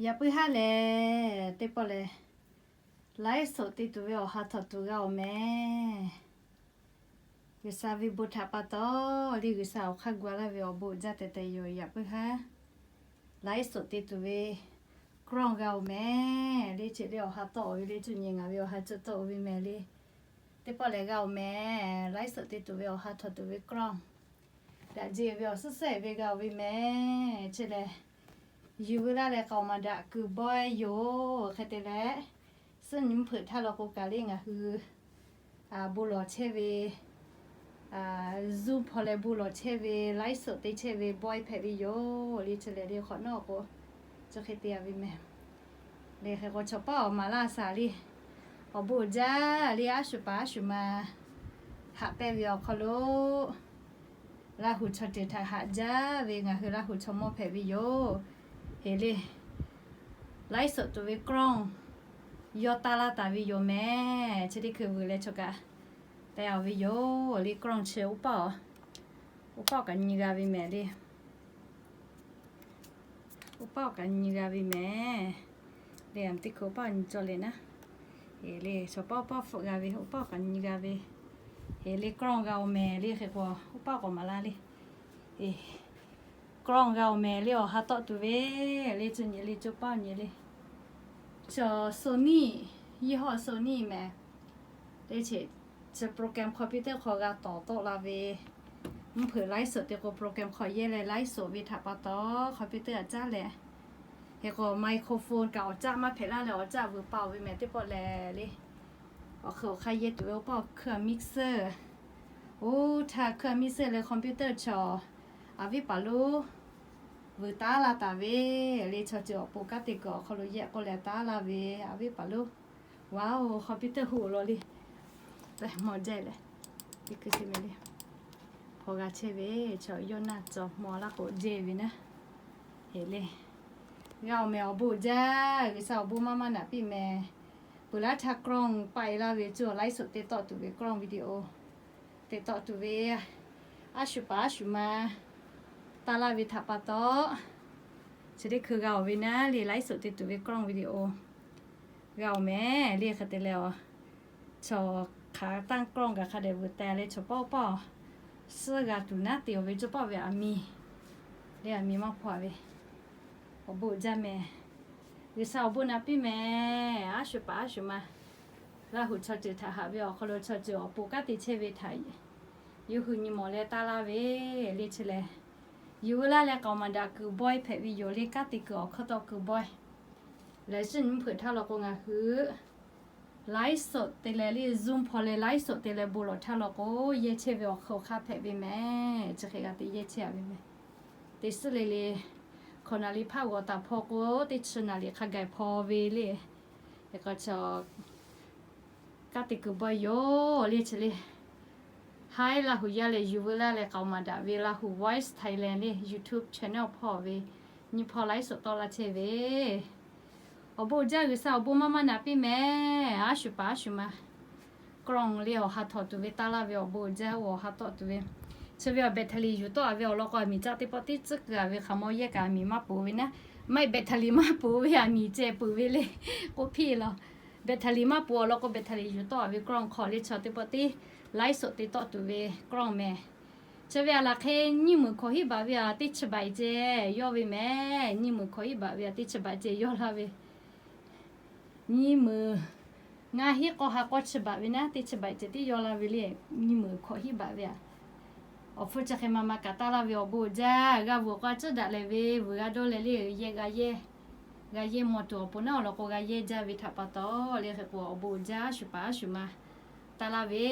Yaꞈ puiˉ haˉ lehˬ, teˇ pawˆ lehˬ, laiˉ soꞈ te tuˬ ve awˬ ha htawꞈ tuˬ g'a oˬ mehˍ. G'uiˬsha ve bon htaꞈ pa taw, le G'uiˬsha awˬ hk'aˇ gu laˇ ve awˬ bon uiˍ jaˇ tehꞈ tehꞈ yoˬ. Yaꞈ puiˉ haˉ laiˉ soꞈ te tuˬ ve กล้อง g'a oˬ mehˍ. Le ceꞈ le awˬ ha tawˆ oˬ ve le, cuˇ nyi ngaˬ ve awˬ ha cuˇ tawˆ oˬ ve mehˍ le. Teˇ pawˆ lehˬ g'a oˬ mehˍ. Laiˉ soꞈ te tuˬ ve awˬ ha htawꞈ tuˬ ve กล้อง daꞈ jeˬ ve awˬ suhˉ sehˍ ve g'a oˬ ve mehˍ. Chi lehˬ, yuˬ veu laˇ leh k'aoˍ maˍ daꞈ kuiˬ bawehˇ yoˬ. Hk'e te leh, suhˉ nyi mvuhˇ hpeuꞈ htaˇ law k'o kaꞈ le ngaˬ hui bon lawˬ chehˇ ve, Zoom hpaw leh bon lawˬ chehˇ ve, laiˉ soꞈ te chehˇ ve bawehˇ hpehꞈ ve yoˬ. Le chi lehˬ le hk'awꞈ nawˉ k'o, chi hk'e te a ve mehˍ. Le hk'e k'o chaw paˉ awˬ maˍ laˇ shaˍ le, awˬ bon uiˍ jaˇ le, a shu paˍ a shu ma haꞈ pehnˇ ve awˬ hk'aw lo Laˇ huˍ chaw ceuˬ htaꞈ haꞈ jaˇ ve ngaˬ hui Laˇ huˍ chaw mawˇ hpehꞈ ve yoˬ. Heˍ le, laiˉ soꞈ tuˬ ve กล้อง yawˇ taˇ laˇ taˍ ve yoˬ mehˍ. Chi teˇ hkui vuiˬ leh chaw kaꞈ te a ve yoˬ. Le กล้อง chi oˇ paˆ, oˇ paˆ awˬ kaꞈ nyi g'a ve mehˍ le. Oˇ paˆ awˬ kaꞈ nyi g'a ve mehˍ. Le teˇ hkui oˇ paˆ nyi cawˇ le naˉ. Heˍ le, chaw paˆ oˇ paˆ hpfuhˆ g'a ve, oˇ paˆ awˬ kaꞈ nyi g'a ve. Heˍ le กล้อง g'a oˬ mehˍ le. Hk'e k'o oˇ paˆ k'awꞈ maˍ laˇ le. กล้อง g'a oˬ mehˍ le, awˬ ha tawˆ tuˬ ve le, cuˇ nyi le, cuˇ paˆ nyi le. Chaw Sony, ยี่ห้อ Sony mehˍ. Teˇ chi, chi program computer hk'aw g'a tawˍ tawˆ la ve, mvuhˇ hpeuꞈ laiˉ soꞈ te k'o program hk'aw yehˇ leh laiˉ soꞈ ve htaꞈ pa taw computer aꞈ caˉ leh, hk'e k'o microphone kaꞈ awˬ caˆ maˇ hpehꞈ laˇ leh awˬ caˆ vuiˬ pa oˬ ve mehˍ. Teˇ pawˆ lehˬ le, awˬ hk'e awˬ hk'aˇ yehˇ tuˬ ve oˇ paˆ awˬ เครื่อง mixer, oˇ htaˇ เครื่อง mixer leh computer chaw, a viˉ paˍ lonˉ vuiˬ taˉ laˇ taˍ ve le. Chaw ceuˬ awˬ pon kanˉ te kuiˬ awˬ hk'aw lo yehˇ k'oˆ leh taˉ laˇ ve a viˉ paˍ lonˉ, wa oˬ computer hu law le, mawˬ jaˇ leh, teˇ hkui chi mehˍ le, hpaw g'a chehˇ ve chaw yawˇ naˇ cawˬ mawˬ laˇ k'o jehˇ ve naˉ. Heˍ le, g'a oˬ mehˍ, awˬ bon jaˇ. G'uiˬsha awˬ bon maˇ maˇ naꞈ piˇ mehˍ. Peuˬ laˇ htaˇ กล้อง paˆ e laˇ ve cuˇ laiˉ soꞈ te tawˆ tuˬ ve กล้อง video te tawˆ tuˬ ve, a shu paˍ a shu ma taˇ laˇ ve htaꞈ pa taw, chi teˇ hkui g'a oˬ ve naˉ le, laiˉ soꞈ te tuˬ ve กล้อง video g'a oˬ mehˍ le. Hk'e te leh, chaw hk'aˬ tanˇ กล้อง kaꞈ hk'a dehꞈ vuiˬ teh leh chaw paˆ paˆ suhˉ g'a tuˬ naˉ te oˬ ve cuˇ paˆ ve aˬ miˍ le, aˬ miˍ maˇ hpaw ve. Awˬ bon jaˇ mehˍ. G'uiˬsha awˬ bon naꞈ piˇ mehˍ. A shu paˍ a shu ma Laˇ huˍ chaw ceuˬ htaꞈ haꞈ ve awˬ hk'aw lo chaw ceuˬ awˬ pon kanˉ te chehˇ ve htaꞈ yawˇ hui nyi mawˬ leh taˇ laˇ ve le. Chi lehˬ, yuˬ veu laˇ leh k'aoˍ maˍ daꞈ kuiˬ bawehˇ hpehꞈ ve yoˬ le. Kanˉ te kuiˬ awˬ hk'aˇ tawˆ kuiˬ bawehˇ lehˬ, suhˉ nyi mvuhˇ hpeuꞈ htaˇ law k'o ngaˬ hui laiˉ soꞈ te leh le, Zoom hpaw leh laiˉ soꞈ te leh bon lawˬ htaˇ law k'o, yehˇ chehˇ ve awˬ hk'aˇ awˬ hk'aˇ hpehꞈ ve mehˍ. Chi hk'e g'a te yehˇ chehˇ a ve mehˍ. Teˇ suhˉ le le, hkawꞈ naˍ riˍ hpaˆ g'awˬ taˍ hpaw k'o, teˇ chi naˍ riˍ hk'a gaˬ hpaw ve le. Hk'e k'o chaw kanˉ te kuiˬ bawehˇ yoˬ le. Chi le, haiˉ Laˇ huˍ yaˇ leh yuˬ veu laˇ leh k'aoˍ maˍ daꞈ ve Laˇ huˍ Voice Thailand le YouTube channel hpawˇ ve nyi hpawˇ laiˉ soꞈ tawˆ laˇ chehˇ ve. Awˬ bon jaˇ, G'uiˬsha awˬ bon maˇ maˇ naꞈ piˇ mehˍ. A shu paˍ a shu ma กล้อง le awˬ ha htawꞈ tuˬ ve taˇ laˇ ve awˬ bon jaˇ, awˬ ha tawˆ tuˬ ve. Chi ve awˬ battery yuˬ tawˆ a ve awˬ lawn k'o, aˬ miˍ caˆ teˇ pawˆ teˇ tcuhˉ kuiˬ a ve hk'aˬ mawˇ yehˇ kaꞈ aˬ miˍ maˇ poˍ ve naˉ. Maˇ heˆ, battery maˇ poˍ ve aˬ miˍ ceh peuˬ ve le. K'oˆ piˇ law, battery maˇ poˍ awˬ lawn k'o, battery yuˬ tawˆ a ve กล้อง hk'aw le chaw teˇ pawˆ teˇ laiˉ soꞈ te tawˆ tuˬ ve กล้อง mehˍ. Chi ve aˬ laˬ hk'e nyiˇ meunˍ hkawꞈ hiˉ baꞈ ve aˬ teˇ chi baꞈ ceh yawˇ ve mehˍ. Nyiˇ meunˍ hkawꞈ hiˉ baꞈ ve aˬ teˇ chi baꞈ ceh yawˇ laˇ ve. Nyiˇ meunˍ ngaˇ hinˉ k'awˇ ha k'awˇ chi baꞈ ve naˉ, teˇ chi baꞈ ceh tiˉ yawˇ laˇ ve le. Nyiˇ meunˍ hkawꞈ hiˉ baꞈ ve aˬ. Awˬ hpfuhˇ chi hk'e ma ma kaꞈ taˇ laˇ ve awˬ bon jaˇ. G'a vuiˬ k'o a ciˉ daꞈ leh ve vuiˬ g'a dawˇ leh le, yehˇ g'a yehˇ, g'a yehˇ mawˬ tuˬ awˬ pon naˉ awˬ lawn k'o g'a yehˇ jaˇ ve htaꞈ pa taw le. Hk'e k'o awˬ bon jaˇ, a shu paˍ a shu ma taˇ laˇ ve.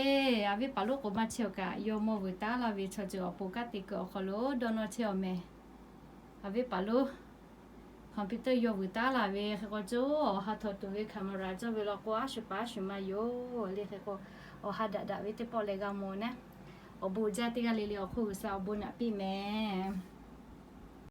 A viˉ paˍ lonˉ k'o maˇ chehˇ awˬ kaꞈ yawˇ mawˇ vuiˬ taˉ laˇ ve chaw ceuˬ awˬ pon kanˉ te kuiˬ awˬ hk'aw lo dawˇ nawˇ chehˇ awˬ mehˍ. A viˉ paˍ lonˉ computer yawˇ vuiˬ taˉ laˇ ve. Hk'e k'o co awˬ ha htawꞈ tuˬ ve camera cawˇ ve law k'o, a shu paˍ a shu ma yoˬ le. Hk'e k'o awˬ ha daꞈ daꞈ ve teˇ pawˆ leh g'a mawˬ naˉ. Awˬ bon jaˇ teˇ g'aˇ le le awˬ hk'oˆ G'uiˬsha awˬ bon naꞈ piˇ mehˍ.